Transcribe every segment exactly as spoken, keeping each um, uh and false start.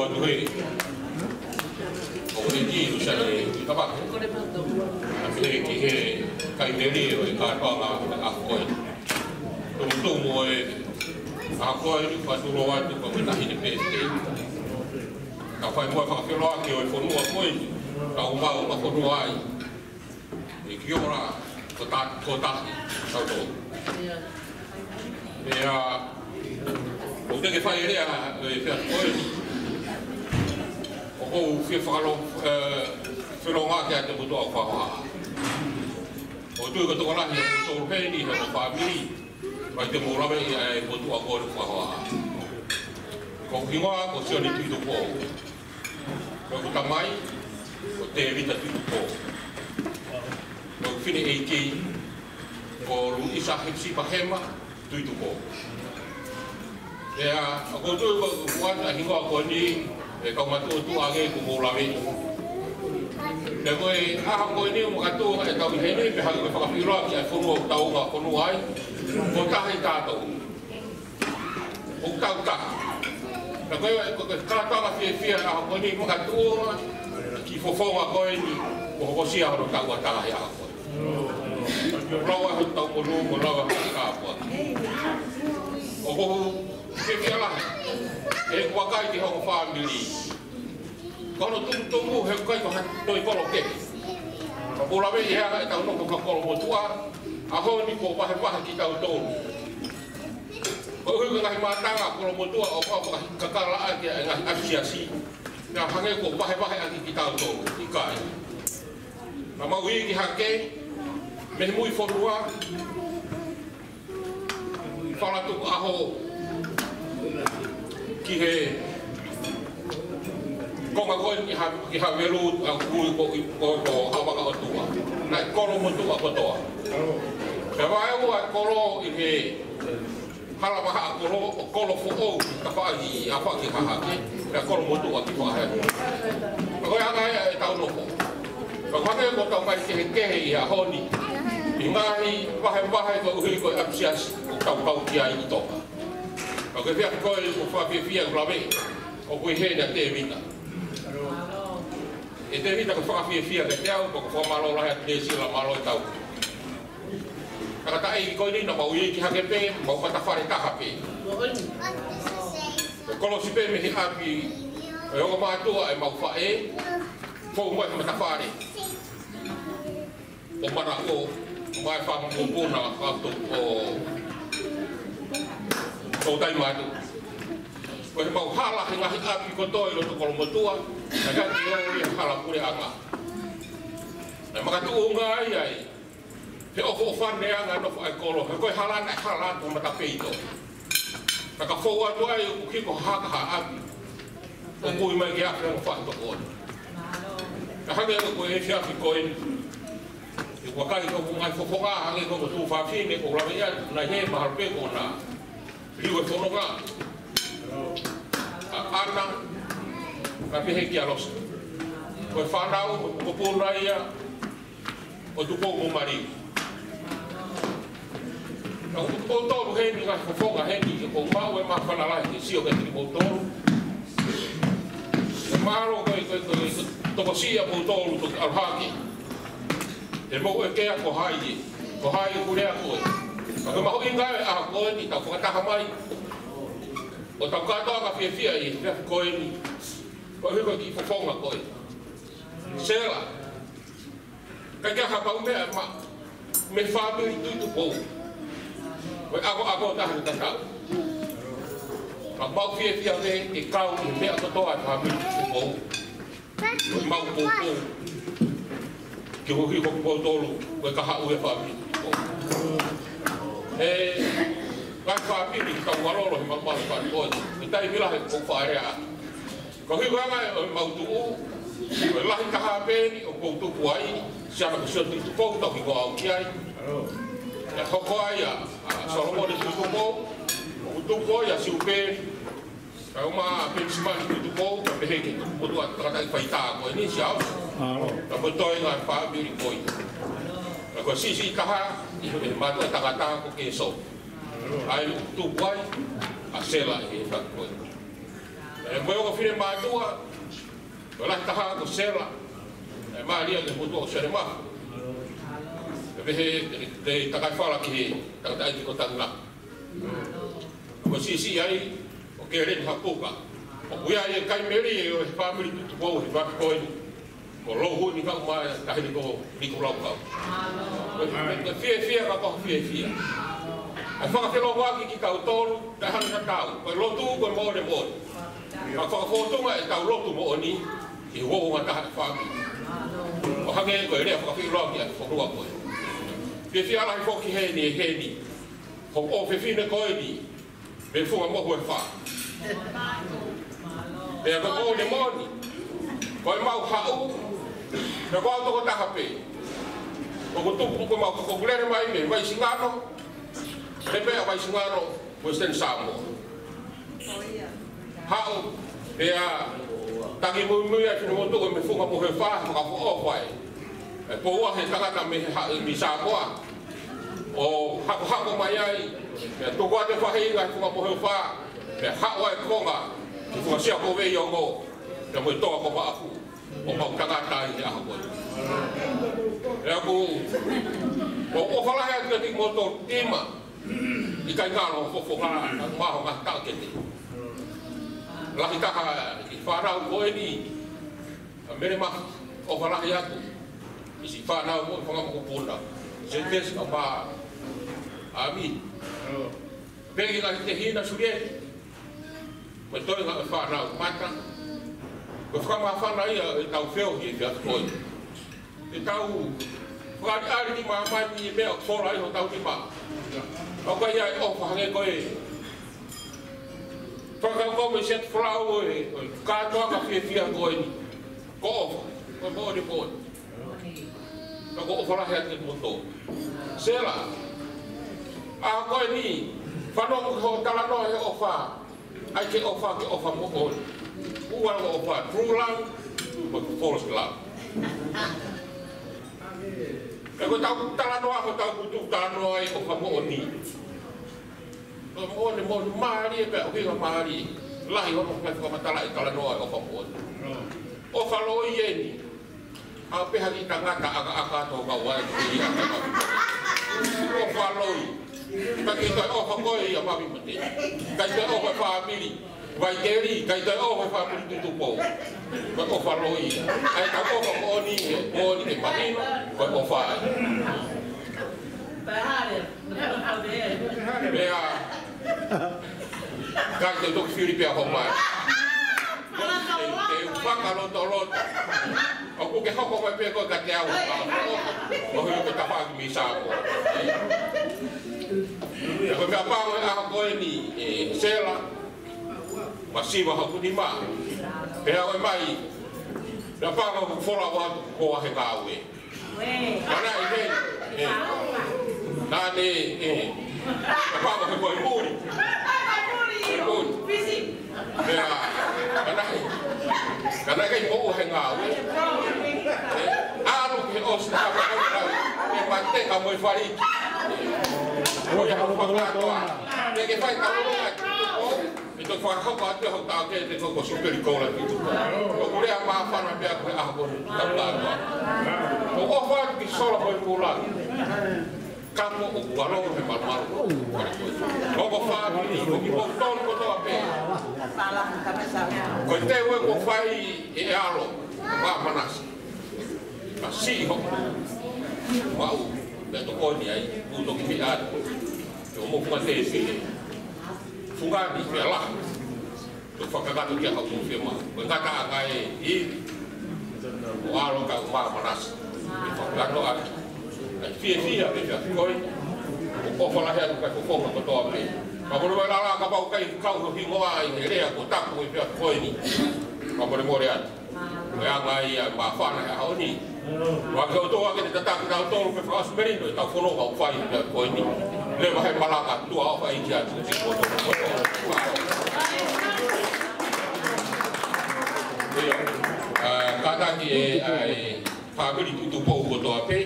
He, ʻo e ki usa e kapa. ʻA e ki he kaiteli ʻo e kātoanga ʻa ko ē. Tumutumu ʻo e ʻa ko ē ni patu loa tu ko e tahi ne pētē. Ka fai mo e fakafeʻiloaki ʻo e fonua ko ē. Ka u mau ma fonua ai. ʻE ki ora ko ta, ko ta, tau tō. ʻIa, ʻoku te ke fai lea, ʻe fea koe. ʻOku ou fie fakalo, ʻe, felonga ke ʻa te motu au fahoa. ʻOku ou tui ko tokolahi ʻa motu heni, he ko fāmili. Mai te mou lave ia ʻe motu au ko fahoa. Ko hingoa ko Sione Tuʻitupou. Ko ʻeku tamai, ko Tēvita Tuʻitupou. Ko ʻeku fineʻeiki, ko Luisa Hepsipa Hema Tuʻitupou. ʻIa, ʻoku ou tui ko ʻeku ʻuhinga ko eni, ʻe kau matuʻotuʻa ange ko mou lave. Pea ko e ʻaho ko eni ʻoku makatuʻunga ʻetau ʻi heni, pea hanga ʻo fakafeʻiloaki ʻa e fonua ʻoku tau ʻi ai, ko tahi tatou. ʻOku tau taha. Ka ko e, ko e kātoanga fiefia ʻa ko eni makatuʻunga ki he fofonga ko eni, ko hokosia hono tauʻatāina ʻa ko eni. Lau ʻa hotau monū, mo lau ʻa hotau kāpua. ʻOku ou fiefia lahi. ʻE kuakai ki hoʻo fāmili. Ko hono tumutumu he ʻikai ko ha toe kolo kehe. Ka ʻoku ou lave ʻi he anga ʻetau nofo fakakolomotuʻa, ʻaho ni kuo vahevahe kitautolu. Koeʻuhi ko e ngaahi mātanga kolomotuʻa ʻoku ʻalu ʻo kakala ʻaki ʻa e ngaahi ʻasiasi. Pea hangē kuo vahevahe ʻaki kitautolu. ʻIkai. Ka mau iiki hake, mei mui fonua, Falatuʻaho ki he konga ko eni ha, ki Havelu ʻa ʻoku ui ko, ko, ko ʻAvaka ʻOtua. Naʻe kolomotuʻa kotoa. Pea vaeua kolo ʻi he hala maha kolo, ʻo kolo foʻou, ka faʻa ki ʻAfa ki Hahake, pea kolomotuʻa ki Faʻahe. Ko e anga ia ʻetau nofo. Ka hangē ko ʻetau ngaahi kehekehe ʻi he ʻaho ni. ʻI he ngaahi vahevahe koeʻuhi ko e ʻapisiasi ʻoku tau kau ki ai ʻi Tonga. Ka ko e fea ko e ʻoku ou fakafiefia ʻeku lave, ʻoku ʻi heni ʻa Tēvita. ʻE Tēvita ko e fakafiefia kiate au, ko e fakamālō lahi atu Tēsila mālō e tau. Tangataʻeiki ko eni naʻa mau iiki hake pē, mau matafale taha pē. Ko e kolosi pē mei he ʻapi ʻo e ongo mātuʻa ʻemau faʻē, fou mai he matafale. ʻO mana ko mai fāmili puna ka to o o tai matu. Ko ʻemau hala he ngaahi ʻapi kotoa ʻi loto kolomotuʻa, naʻe ʻikai ke ʻi ai ha hala puleʻanga. Naʻe makatuʻunga ai ai he ʻofoʻofane ʻa e nofo ʻa e kolo, he ko e hala naʻe hala ko Matapeito. Naʻa ka fou atu ai ʻoku hiko ha haka ha ʻapi. ʻOku ui mai ke afe ʻo fai toko ona. Ka hangē ko e efiafi ko eni. ʻE kuakai ko e ngaahi fofonga, hangē ko e tuofāfine, ko e lave ia, naʻe he mahalo pē ko ena. Liu e fononga. ʻA ʻAna, ka pehē kia Losa. Ko e fānau, ko Puna ia, ʻo Tupou mo Maliu. Ka ʻoku kimoutolu heni ngaahi fofonga heni, ke ʻoku mau e māfana lahi ke sio kiate kimoutolu. Ke mālō ko e, ko e, ko e, ko e tokosiʻi ʻa moutolu toki ʻalu hake. He mou ʻeke ko hai ē, ko hai ʻoku lea ko ē. Ka ko e mahuʻinga ʻo e ʻaho ko eni tau fakataha mai. ʻO tau kātoa ka fiefia ʻi he efiafi ko eni. Koeʻuhi ko e kiʻi fofonga ko ē. Sela. Ka ke hapa u mea ma, mei he fāmili Tuʻitupou. Ko e ako, ako taha ni tatau. Ka mau fiefia ke, ke kau ʻi he meʻa kotoa ʻa e fāmili Tuʻitupou. Ko e mau poupou. Ke hohi ko kimoutolu, ko e kahaʻu e fāmili Tuʻitupou. ʻE, ngaahi fāmili, tau ʻalolo he mau mau fāmili. Ko e taimi lahi ʻoku ou faʻa lea. Ko e hiva ʻa e ʻo e mau tuʻu, ko e lahi taha pē eni ʻoku ou tupu ai, siana ko Sione Tuʻitupou, tau hingoa au ki ai. ʻE hoko ai ʻa, ʻa Solomone Tuʻitupou, ʻoku tupu ai ʻa Siupeli, kae ʻumaʻā ʻa Penisimani Tuʻitupou, ka pehē ki he motuʻa tangataʻi faitā ko eni, Siaosi. Ka mo e toenga e fāmili ko ē. Ka ko e siʻisiʻi taha, ʻi he mātuʻa tangata ko Kēsoni. ʻA ia ʻoku tupu ai, ʻa Sela ʻi he fāmili ko ē. ʻE mo e ongo finemātuʻa, ko e lahi taha ko Sela, ʻe mālie ʻa e motuʻa ʻo Sela Mafu. ʻE pehē, ʻe, ʻe takai fala ki he tangataʻeiki ko Tangila. Ko e siʻisiʻi ai, ʻo Keleni Hapuka. ʻOku ʻi ai e kai melie ʻo e fāmili Tutupou he fatu ko eni. Ko Lohuni kae ʻumaʻā e taʻahine ko Nikolaukau. Ko e, ko e fiefia ka ko e fiefia. ʻA e fakafeʻiloaki kitautolu, taʻe hano tatau. Ko e lotu, ko e moʻoni moʻoni. Ka fakafōtunga ʻetau lotu moʻoni, ʻi he uouongataha ʻa e fāmili. ʻO hangē ko e lea fakafeʻiloaki ʻa e fonua ko ē. Fiefia lahi foki heni, heni. Ko e ʻofefine ko eni, mei Funga Mohu ʻe Fā. Pea ko e moʻoni moʻoni. Ko e mau haʻu. Pea ko au toko taha pē. ʻOku tupu ko mau ko e lele mai mei Vaisingano. He pea Vaisingano, Western Samoa. Haʻu, pea taki muimui ai finemotuʻa mei Funga Mohu ʻe Fā, fakaʻofoʻofa ai. ʻE poua he tangata mei he haʻu mei Samoa. ʻO hakohako mai ai, pea tuku atu e faʻahinga he Funga Mohu ʻe Fā, pea haʻu ai konga, ki Funga Sia ko Veiongo, pea mo e toa ko Maʻafu, ʻo mau tangata ai he ʻaho ko ē. Pea ʻoku, ʻoku ʻofa lahi atu kiate kimoutolu Tima, ʻikai ngalo fofonga, maho ngā taʻokete. Lahi taha, ki he fānau ko eni, ʻa Mele Mafu, ʻofa lahi atu. ʻI siʻi fānau mo e fanga mokopuna. Setesi ka pā. ʻAmi. Pea ki he ngaahi tehina Sulieti. Mo e toenga e fānau Mata. Ko e fakamāfana ia ʻetau feohi he efiafi ko eni. ʻEtau fakaʻaliʻali ki māmani e meʻa ʻoku fola ai hotau nima. ʻOku ʻi ai e ʻofa hangē ko e fakakaukau mei Siate Folau ʻo e, ʻo e kātoanga fiefia ko eni. Ko e ʻofa, ko e moʻoni moʻoni. Ka ʻoku ou ʻofa lahi atu kiate kimoutolu. Sela, ʻaho ko eni, fanongo ki hoʻo talanoa he ʻofa. ʻAi ke ʻofa, ke ʻofa moʻoni. Ua ʻofa, true love, mo e false love. Pea ko ʻetau talanoa, ko ʻetau kutu talanoa ʻi he ʻofa moʻoni. Ko e moʻoni, moʻoni mālie pea ʻuhinga mālie. Lahi hono fai fakamatalaʻi talanoa ʻi he ʻofa moʻoni. ʻOfa loi eni. ʻA pē ha kiʻi tangata ʻakaʻaka tō kau ai ko ia. ʻOfa loi. Ka ʻikai toe ʻofa koe ia Mafi Mate. ʻIkai toe ʻofa e fāmili Vaikeli, ʻikai toe ʻofa e fāmili Tutupou. Ko e ʻofa loi. ʻA ia ko e ʻofa moʻoni, moʻoni ke mahino, ko e ʻofa ai. Pea, ʻikai te u toki fili pea homai. Te u fakalotoloto. ʻOku ke hoko mai pē koe kiate au. ʻO hili ko e tafaʻaki mei Samoa. Ko e meʻapango he ʻaho ko eni, ʻe Sela. Masiva hoku nima. Pea ʻoe mai. Meʻapango hoku folau atu ko e ngāue. Mana i he, ē. Nane, ē. Papa ko he koi muli. Koi muli. Pea, mana i. Mana i kai mo he ngāue. Ē, ʻalu ke ʻosi ka ko e ngāue. Ē, mate ka mo e fali. Ko e ka mo e fali. Te ke fai ka mo e fali. ʻE toki fakahoko atu e hau taʻokete ko, ko Supeli Koula ki tuku. ʻOku lea māfana pea ko e ʻaho ko eni ki tau kātoa. ʻOku ou ʻofa atu ki Sola mo e Kula. Ka ko ʻoku ʻalu he malumalu. Ko e fāmili, ko kimoutolu kotoa pē. Ko e teu ʻoku fai ʻe ʻAlo, Mamanasi. Ka siʻi hoku maʻu, pea tokoni ai, ʻoku toki fiʻa atu. ʻE o mo funga te pile. Fungani, pea lahi. Tau fakakakato ki he ʻaho ko ē fiemaʻu. Ko e ngataʻanga ʻe ʻi, ʻo ʻAlo ka ʻo Mamanasi. ʻE fakakakato atu. ʻAi fiefia pē pea ko e. ʻOku ou ʻofa lahi atu ki he fofonga kotoa pē. Ka ko e lea lā kapau ʻikai kau ho hingoa ʻi he lea ko taku ʻi he efiafi ko eni. Ka mole mole atu. Ko e anga ia e māfana he ʻaho ni. Wa ke o toa ke te tataki kitautolu pē fakaʻosi melino ʻetau fononga ʻoku fai he efiafi ko eni. Leva he malanga, tuʻa ʻofa ʻEiki atu ki he koto. ʻIo. ʻA, kātaki ē, ʻa e fāmili Tutupou kotoa pē,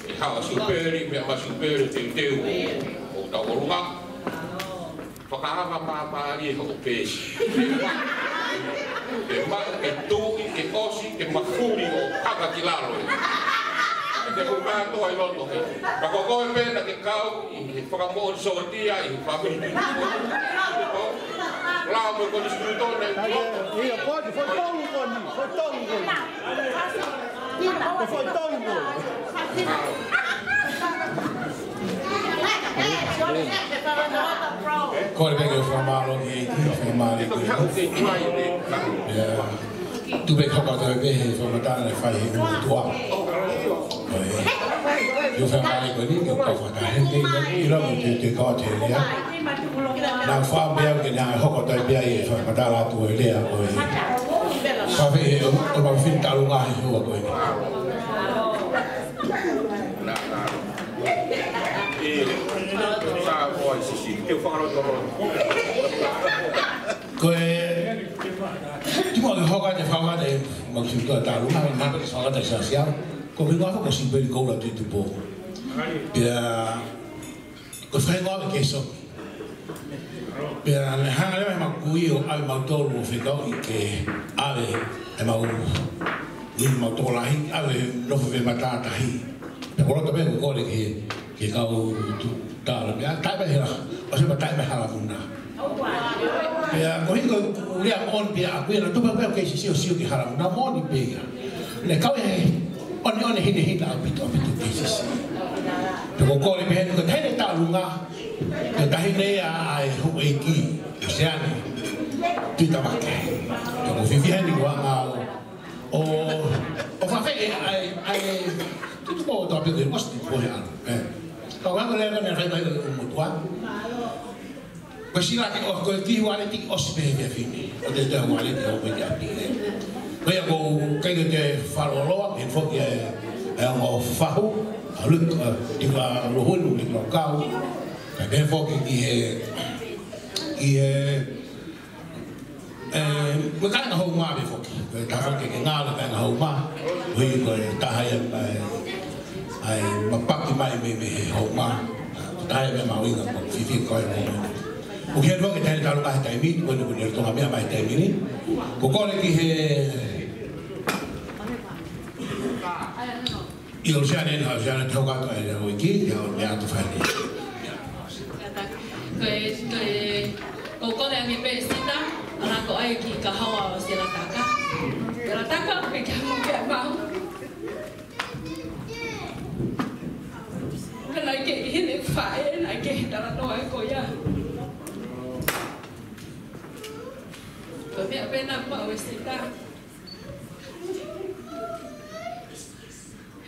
ʻe Haʻa Siupeli, meʻa ma Siupeli, teuteu ʻo, ʻo tau olunga. Fakaava pāpālie hoʻo pēsi. Ke maʻu, ke tuʻi, ke ʻosi, ke mafuli ʻo haka ki lalo. Ke te kuka toa ʻi loto he. Ka ko koe pē naʻa ke kau ʻi he fakamoʻoni sōtia ʻi he fāmili. Lao mo e konisitūtone. Ia, ia, ko e foʻi tolu ko eni, foʻi tolu ko eni. Ko e foʻi tolu ko eni. Kole pē ke u fakamālō ki he ʻEiki, fakamālō ki he ʻEiki. Ia. Tuku pē ke hoko atu pē he fakamatala naʻe fai he ʻOtua. ʻIo, fakamālō ko eni, ke u kau fakataha he ʻEiki, ʻi lalo te, te kau te lea. Naʻa faʻa pea ke naʻe hoko atu pē ʻa e fakamatala atu e lea ko e. Fafe e o, o mau fili talu ngā he hua ko eni. Ko e, tuku ke hoko atu e fakamatala, mau sio atu talu, mau mapa ke fakamatala sasiau. Ko e ngaahi ko Sipeli Koula Tuitupou. Pea, ko e faingoa ke so. Pea ne hanga leva ʻe he makui ʻo ʻave mautolu ʻo fekauʻi ke ʻave ʻemau, ʻi mautolu lahi, ʻave nofo pē matātahi. Pea ko loto pē ko kole ke, ke kau tu tala. Pea taʻe pē hela, ʻosi pē taʻe pē hala muna. Pea ko hiko ulia on pea aku ia na tupa pē ke sisi ʻo sio ki hala muna moni pē ia. Ne kau he, ʻoneʻone hinehina ʻaupito, ʻaupito ke sisi. Pea ko kole pē he, ko tahi ne talu ngā, ko tahi ne ia ʻa e houʻeiki, ʻo Seane, Tuʻitamake. Pea ko fifi heni ko anga ʻo, ʻo, ʻo fafeʻi ʻa e, ʻa e, Tuitupou ʻo tō pē ko e ʻosi ko he ʻalu, ē. Ka ʻoku hanga leva ne fai mai ʻo motuʻa. Ko e sila ke ʻo, ko e kiʻi ualeti ʻosi pē he fefine. ʻO te te ualeti ʻo ko e kiʻi ʻapi, ē. Ko ia ko e kai ke te faloloa, he foki e, e ongo fahu, ʻa Luke, ʻa, tika Luhunu, Luke Lokau. Ka pehē foki ki he, ki he, ē, ko e kāinga houmā pē foki. Ko e taha foki ke ngalo kāinga houmā. Ui ko e taha ia, ē, ʻa e mapaki mai mei, mei he houmā. Taha ia mei mahuʻinga ko fifi ko e mo. ʻOku hē foki tahi talu ngā he taimi, ko e nuku ni tonga mea mai taimi ni. Ko kole ki he ʻIo, Lusiana, ʻena, Lusiana, te u hoko atu ʻa e lea ʻo e ʻEiki, ia, ʻo lea atu fai ni. Ko e, ko e, ko e kole ange pē Sita, ʻa ena ko e kiʻi kahawa ʻo Selataka. Selataka, ʻoku ke hamu pē mau. Ka naʻe ʻikai ke ʻi heni faʻē, naʻe ʻikai ke talanoa ko ia. Ko e meʻa pē naʻe maʻu ʻe Sita.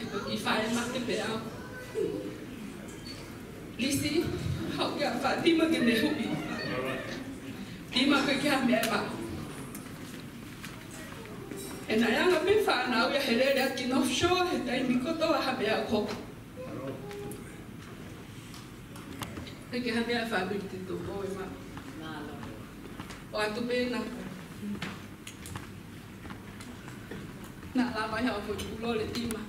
He ko e kiʻi faʻē mate pē au. Lisi, haʻu kia Fātima ke ne huʻi. Tima ko e kiʻi meʻa ʻe maʻu. He naʻe anga pē fānau ia he lele ʻaki North Shore, he taimi kotoa ha meʻa ʻoku hoko. He ko ha meʻa fāmili te tō ʻo e maʻu. ʻO atu pē na. Naʻa lava ia ʻo foʻi kulole Tima.